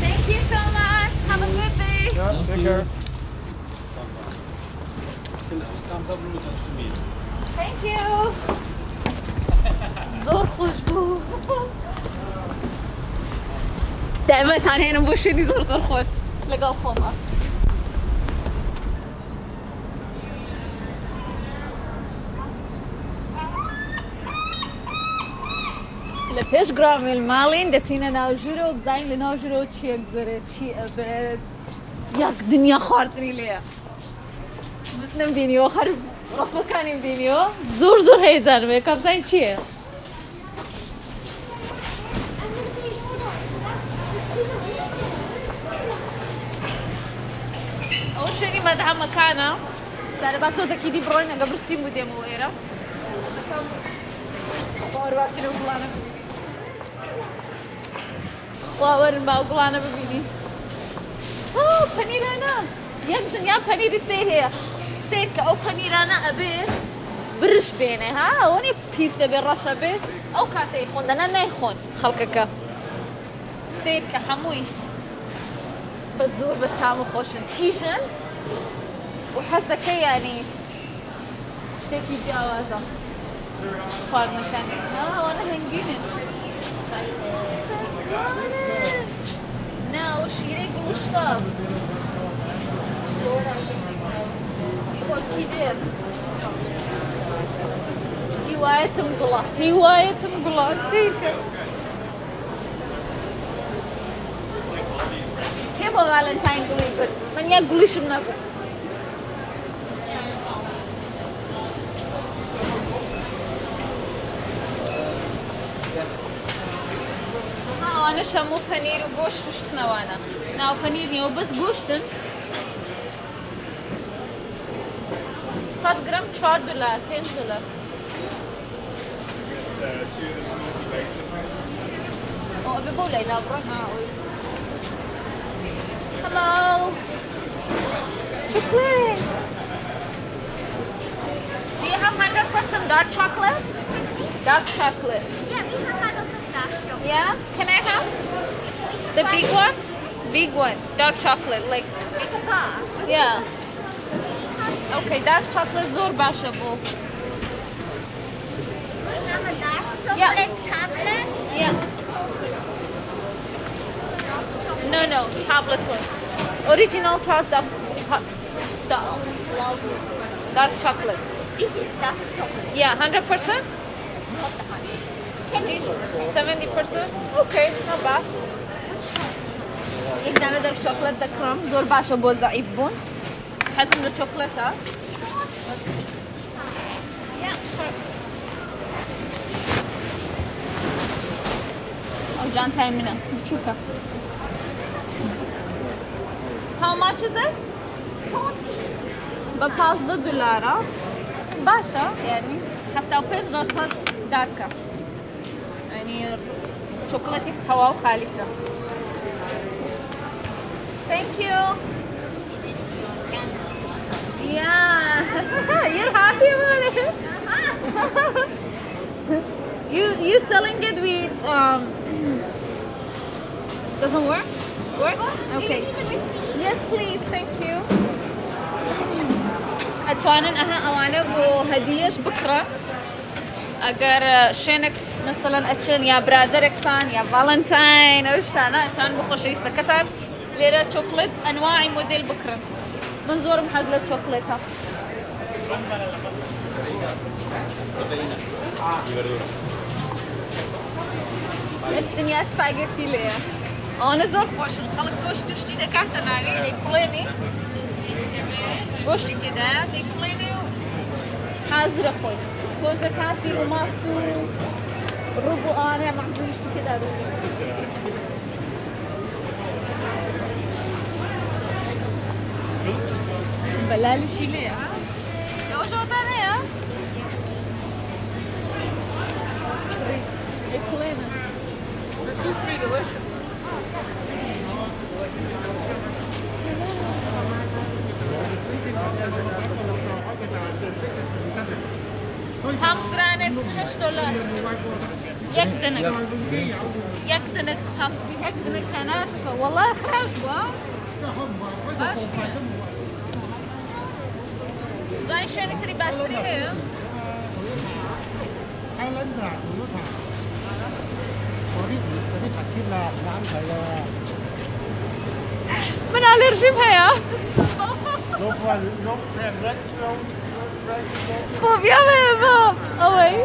Thank you so much. Have a good day. Yeah, take care. Thank you. زۆر خۆش بوو. دائمەتان هێنم بۆ شوێنی زۆر زۆر خۆش لەگەڵ خۆمە. لە پێش گرانڤیل ماڵین دەچینە ناو ژوورەوە بزانین لە ناو ژوورەوە چییە گوزەرێت چی ئەبێت یەک دنیا خواردنی لێیە بس نەمبینیەوە هەر ڕەسمەکانیم بینیەوە زۆر زۆر هەیەجانم هەیە کە بزانین چییە. ئەو شوێنی مەدعەمەکانە جارێ با تۆزێکی دی بڕۆین ئەگە برسیم بوو دێمەوە ئێرە. خوا وەرە با بچین ئەو گوڵانە ببینین. خوا وەرن با ئەو گوڵانە ببینین. ئۆ پەنیرانە یەک دنیا پەنیری سیر هەیە. سیر کە ئەو پەنیرانە ئەبێ برش بێنێ ها ئەوە نیە پیس دەبێ ڕەشە بێ ئەو کاتەی خۆن دەنا نایخۆن خەڵکەکە. سیر کە هەمووی بە زۆر بە تام و خۆشن تیژن و حەز دەکەی یانی شتێکی جیاوازە خواردنەکانی ها ئەوانە هەنگوینن نا ئەو شیرەی گوڵوشکە ئۆرکیدێ هیوایەتم گوڵە هیوایەتم گوڵە سەیرکە کێ بۆ ڤالنتاین گوڵی برد من یەک گوڵیشم نەبرد ئەوانەش هەموو پەنیر و گۆشت و شتنەوانە ناو پەنیر نیەوە بەس گۆشتن 100 گرم 4 دلار 5 دلار. Oh, ئەبێ بۆ لای ناوبڕۆن ها ئەوەی Hello. Chocolate. Do you have 100% dark chocolate? Dark chocolate. Yeah, we have 100% dark chocolate. Yeah? Can I have? The big one? Big one. Dark chocolate. Like, Like a bar. yeah. Okay, dark chocolate زۆر باشە بۆ. We have a dark Yeah. chocolate tablet. Yeah. No, no, tablet one. Original dark, dark, dark chocolate. This is dark chocolate. Yeah, 100%? Not the honey. 70%. 70%? Okay, not bad. یەک دانە dark chocolate دەکڕم زۆر باشە بۆ زەعیف بوون حەزم لە چۆکلێتە. Yeah, sure. ئەو جانتای منە بچووکە. How much is it? بە 15 دلارە باشە یعنی 75% dark ە یعنی چۆکلێتی تەواو خالیسە. Thank you. Yeah, you're happy about it. You selling it with doesn't work? Work? Okay. Yes, please. Thank you. ئەتوانن ئەها ئەوانە بۆ هەدیەش بکڕە ئەگەر شوێنێک مەسەڵەن ئەچن یا برادەرێکتان یا ڤالنتاین ئەو شتانە ئەتوان بۆ خۆشەویستەکەتان لێرە چۆکلێت ئەنواعی مۆدێل بکڕن. من زۆرم حەز لە چۆکلێتە. Y verdura. یەک دنیا سپاگێتی لێیە. ئەوانە زۆر خۆشن خەڵک گۆشت و شتی دەکاتە ناوی دەیکوڵێنی گۆشتی تێدایە دەیکوڵێنی و حازرە خۆی تۆزە کاسی و ماست و ڕوب و ئەوانە مەعجون شتی تێدا دەکەی. بەلالیشی لێیە ئەوەش ئەوەتان هەیە؟ ئەیکوڵێنن. They're supposed to be delicious. هەموو گرانێک 6 دلار یەک دنک یەک دنک هەم یەک دنک هەنا شەش والله خراش بووە باش نییە. زانی شوێنی تری باشتری هەیە؟ من ئالێرژیم هەیە. فۆبیام هەیە بۆ ئەوەی.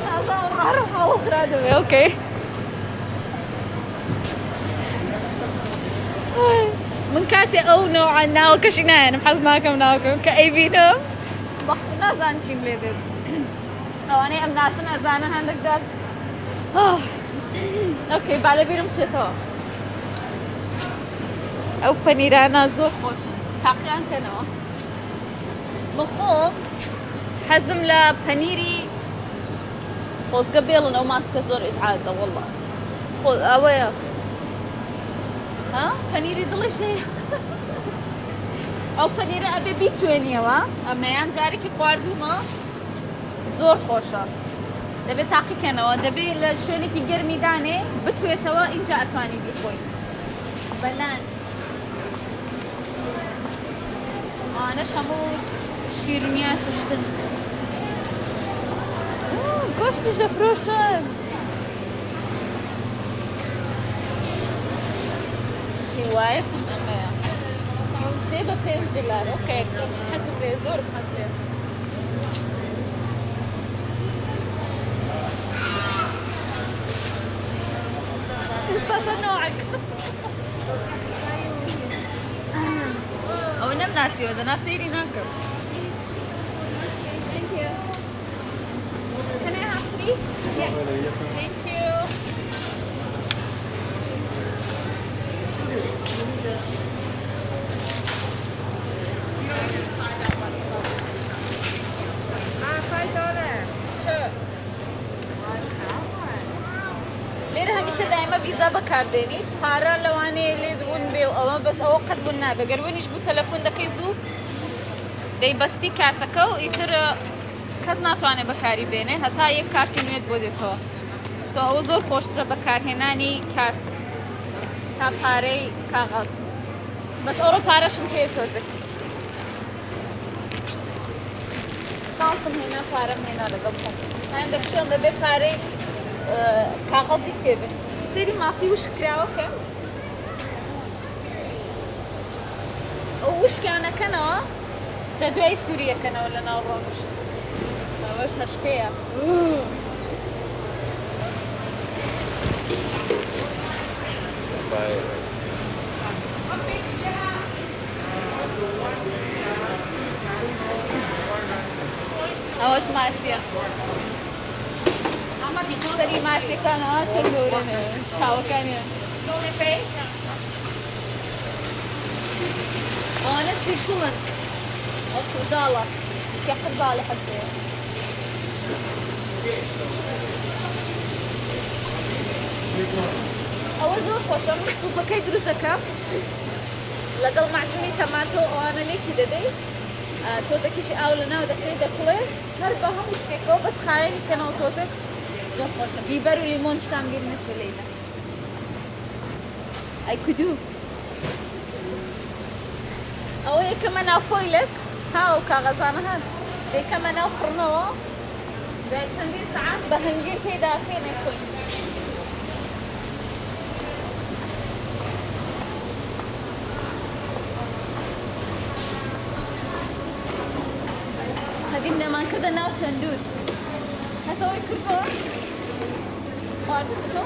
تازە ڕاڕم حاڵم خراپ دەبێ okay من کاتێ ئەو نەوعە ناوەکەشی نایەنم حەز ناکەم ناوەکەم کە ئەیبینم نازانم چیم لێ دێت ئەوانەی ئەم ناسن ئەزانن هەندێک جار okay با لەبیرم بچێتەوە ئەو پەنیرانە زۆر خۆشن تاقیان کەنەوە من خۆم حەزم لە پەنیری خۆزگە بێڵن ئەو ماسکە زۆر ئیزعاجە والله خۆ ئەوەیە ها پەنیری دڵیش هەیە ئەو پەنیرە ئەبێ بیتوێنیەوە ئەمەیان جارێکی خواردوومە زۆر خۆشە دەبێت تاقیکەنەوە دەبێت لە شوێنێکی گەرمی دانێ بتوێتەوە ئینجا ئەتوانی بیخۆی بەنان ئەوانەش هەموو شیرینیات و شتن گۆشتیش دەفرۆشن هیوایەتم ئەمەیە سێ بە 5 دلار okay حەزم لێ زۆرم حەز لێ ئێستاشە نەوعەک ئەوە نەمناسیوە دەنا سەیری ناکەم. Thank you. Can I have three? Yeah. Thank you. $5. Sure. لێرە هەمیشە دایمە ڤیزا بەکاردێنی پارە لەوانەیە لێت ون بێ و ئەوە بەس ئەوە قەت ون نابێ گەر ونیش بوو تەلەفۆن دەکەی زوو دەیبەستی کارتەکە و ئیتر کەس ناتوانێت بەکاری بێنێ هەتا یەک کارتی نوێت بۆ دێتەوە so ئەوە زۆر خۆشترە بەکارهێنانی کارت تا پارەی کاغەز بەس ئەوڕۆ پارەشم پێ تۆزێک شانسم هێنا پارەم هێنا لەگەڵ خۆم هەندێک شوێن بەبێ پارەی کاغەزی پێ بێ سەیری ماسی وشک کراوەکە ئەو وشکیانەکەنەوە جا دوای سووریەکەنەوە لە ناو ڕۆنش ئەوەش هەشپەیە. ئەوەش ماسیە سەری ماسیەکانەوە چەند گەورەن چاوەکانیان ئەوانە سیشڵن ئەو قوژاڵە کە قڕزاڵی حەزێ ئەوە زۆر خۆشە من سوپەکەی دروست دەکەم لەگەڵ مەعجونی تەماتۆ ئەوانە لێکی دەدەی تۆزێکیشی ئاو لە ناو دەکەی دەکوڵێ هەر بە هەموو شتێکەوە بەس خایەنی کەنەوە تۆزێک زۆر خۆشە بیبەر و لیمۆن شتان بیر نەچێ لێیدا ئەی کودو ئەوە یەکەمە ناو foil ێک ها ئەو کاغەزانە هەن دەیکەمە ناو فڕنەوە دوای چەندین سەعات بە هەنگوین پێدا ئەکەین ئەیخۆین. قەدیم دەمان کردە ناو تەندوور کەس ئەوەی کردووە؟ خواردن تۆ؟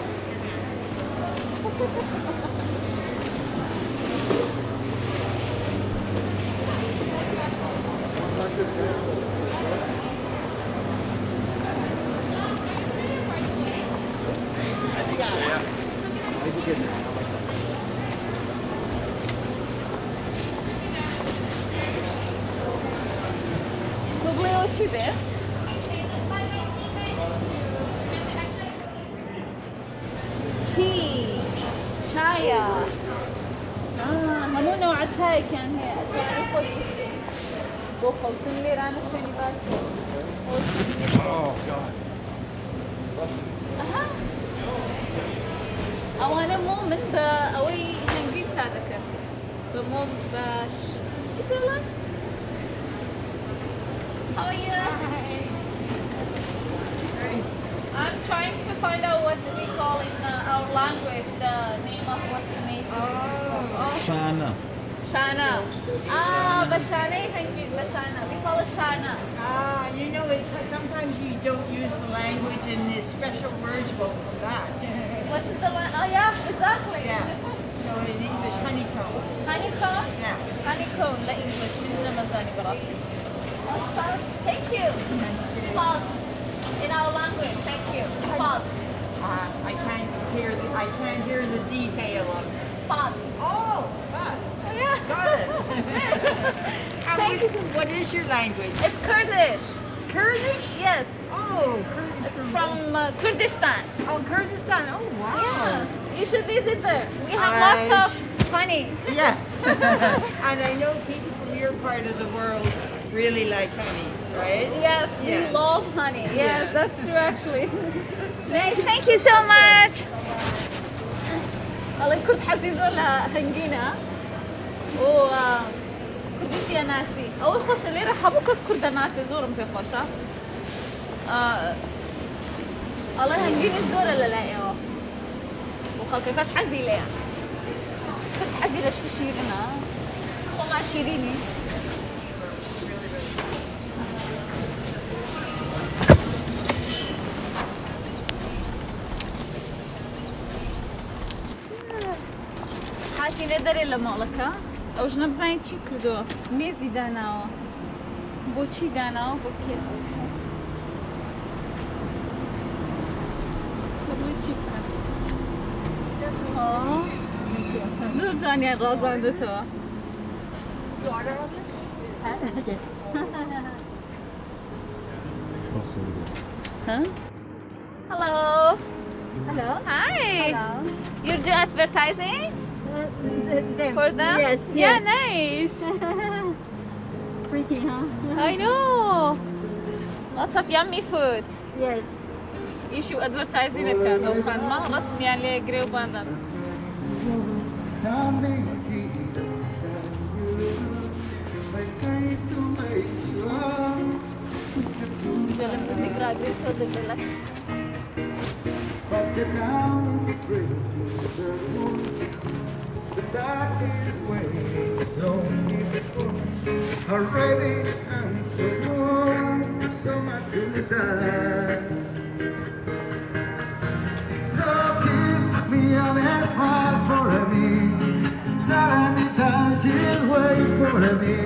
چی بێ؟ Tea چایە. هەموو نەوعە چایەکیان هەیە، ئەتوانی خۆت بکڕی. بۆ خەوتن لێرانە شوێنی باشە. Oh, God. ئەها، ئەوانە مۆمن بە ئەوەی هەنگوین چا دەکەن، بە مۆم، بە چی پێڵێن؟ How are you? I'm trying to find out what we call in our language the name of what you made. Oh. شانە. شانە. Ah, بە شانەی هەنگوین، بە شانە. We call it شانە. Ah, it's sometimes you don't use the language and the special words won't come back. What is the line? Oh yeah, exactly. Yeah. So in English, honeycomb. Honeycomb? Yeah. Honeycomb لە English منیش نەمەزانی بەڕاستی. Oh, thank you. سپاس. In our language, thank you. سپاس. I can't hear the detail of it. سپاس. Oh, but Yeah. got it. And Thank you. What is your language? It's Kurdish. Kurdish? Yes. Oh, Kurdish. It's from Kurdistan. Oh, Kurdistan. Oh, wow. Yeah. You should visit there. We have lots of honey. Yes. And I know people from your part of the world really like honey, right? Yes, we love honey. Yes, that's true actually. Nice. Thank you so much. ئەڵێ کورد حەزی زۆر لە هەنگوینە و کوردیشیە ناسی. ئەوەی خۆشە لێرە هەموو کەس کوردە ناسی، زۆرم پێ خۆشە. ئەڵێ هەنگوینیش زۆرە لە لای ئێوە و خەڵکەکەش حەزی لێیە. کورد حەزی لە شتی شیرنە، خۆمان شیرینی. هاتینە دەرێ لە ماڵەکە، ئەو ژنە بزانین چی کردووە، مێزی داناوە. بۆچی داناوە؟ بۆ کێ؟ بڵێ چی بکەن؟ زۆر جوانیان ڕازاندێتەوە. Yes. Huh? Hello. Hello. Hi. Hello. You do advertising Them. for them? Yes. Yeah, Yes. nice. Pretty, huh? I know. Lots of yummy food. Yes. ئیشی و advertising دەکات ئەو خانمە، ڕەسمیان لێ گرێ و باندان. Standing here, like I to make you up. گوێ لە موزیک ڕاگرێت تۆ دەبێت. But the town is breaking so the taxi is waiting, don't is already and so on, come to die. So kiss me and smile for me, tell me that you'll wait for me,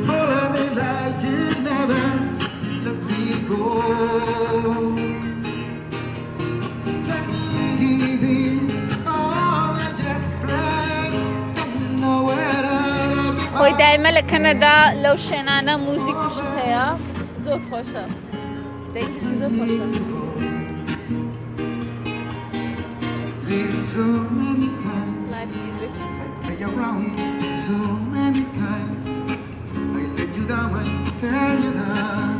follow me like you never let me go. Leaving on a jet plane, don't know where I'll be. خۆی دایمە لە کەنەدا لەو شوێنانە موزیکیش هەیە، زۆر خۆشە، دەنگیشی زۆر خۆشە. So many times Live music. I play around so many times. I let you down, I tell you that.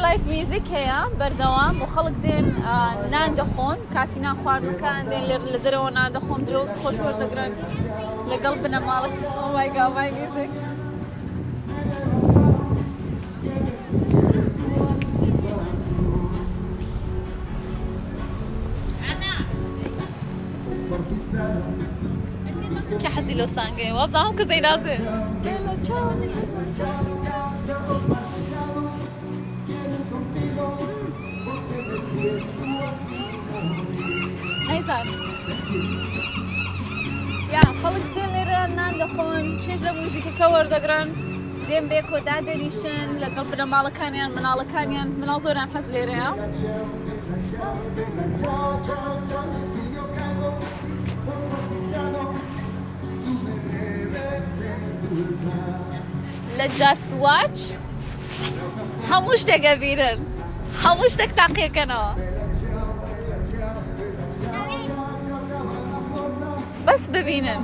live music هەیە بەردەوام و خەڵک دێن نان دەخۆن کاتی نان خواردنەکان دێن لێر لە دەرەوە نان دەخۆن جۆ خۆش وەردەگرن لەگەڵ بنەماڵە Oh my god my music کە حەزی لەو سانگەیە وابزانم کەس ئەیناسێ نایزانم یا خەڵک دێن لێرە نان دەخۆن چێژ لە موزیکەکە وەردەگرن دێن بێکۆ دادەنیشن لەگەڵ بنەماڵەکانیان مناڵەکانیان مناڵ زۆریان حەز لێرەیە. لە Just Watch هەموو شتێک ئەبینن هەموو شتێک تاقیەکەنەوە بەس ببینن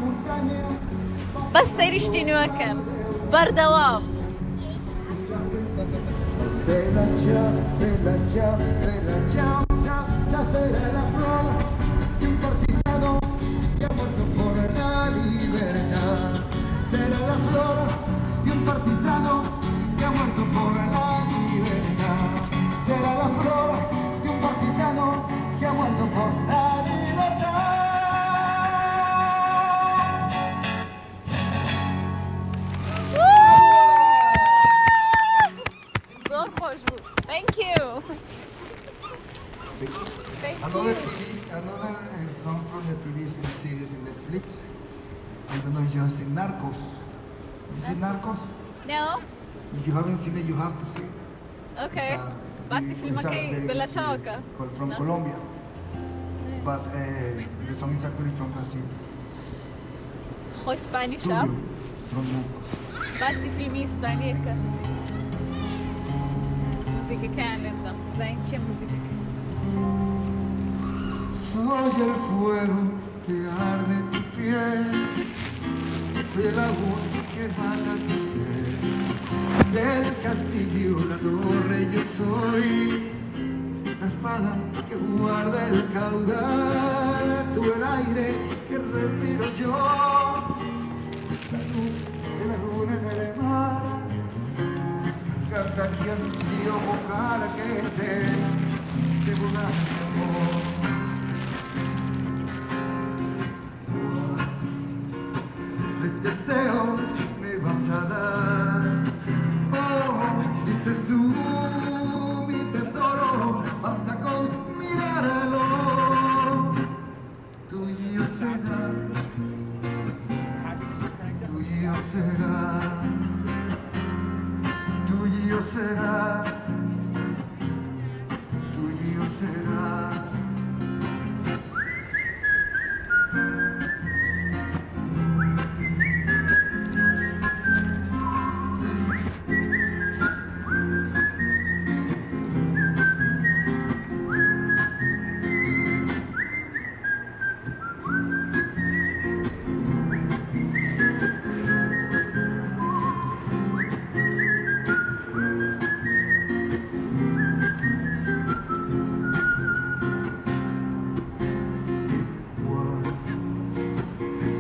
بەس سەیری شتی نوێکەن بەردەوام. زۆر خۆش بوو Thank you. Another TV, another song from the TV series in Netflix. I don't know if you have seen Narcos. You seen Narcos? No. If you haven't seen it, you have to see it. Okay. باسی فیلمەکەی بەلە چاوەکە. From Colombia. But the song is actually from Brazil. خۆی سپانیشە. From Narcos. باسی فیلمی ئیسپانیەکە. موزیکەکەیان لێ بدەم بزانین چییە موزیکەکە. Soy el fuego que arde tu piel, soy el agua que mata tu sed. Del castillo la torre yo soy, la espada que guarda el caudal, tú el aire que respiro yo, la luz de la luna en el mar, garganta que ansío vocal que te devora mi amor. Les deseos me vas a dar. Oh, dices tú, mi tesoro, basta con mirarlo. Tuyo será, tuyo será, tuyo será, tuyo será.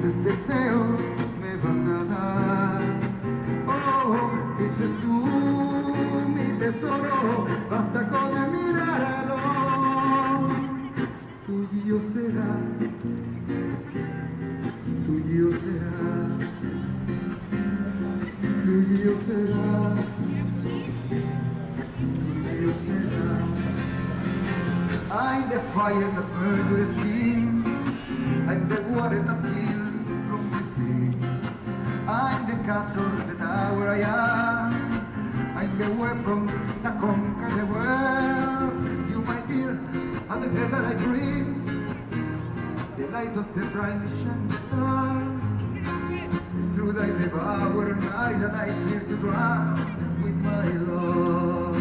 ¿Cuáles deseos me vas a dar? Oh, dices tú, mi tesoro, basta con mirarlo. Tuyo será, tuyo será, tuyo será, tuyo será. I'm the fire that burns your skin. I'm the water that kills from within. I'm the castle, the tower I am. I'm the weapon that conquers the world. You, my dear, are the air that I breathe. The light of the bright shining star. The truth I devour at night and I fear to drown with my love.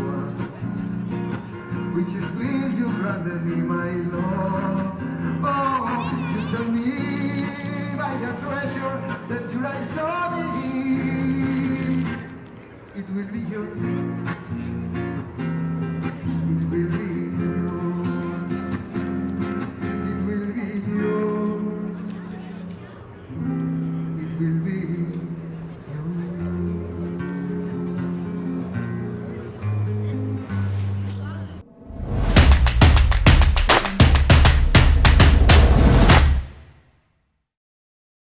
What wishes will you grant me, my love? Oh, you tell me by the treasure set your eyes on it. It will be yours.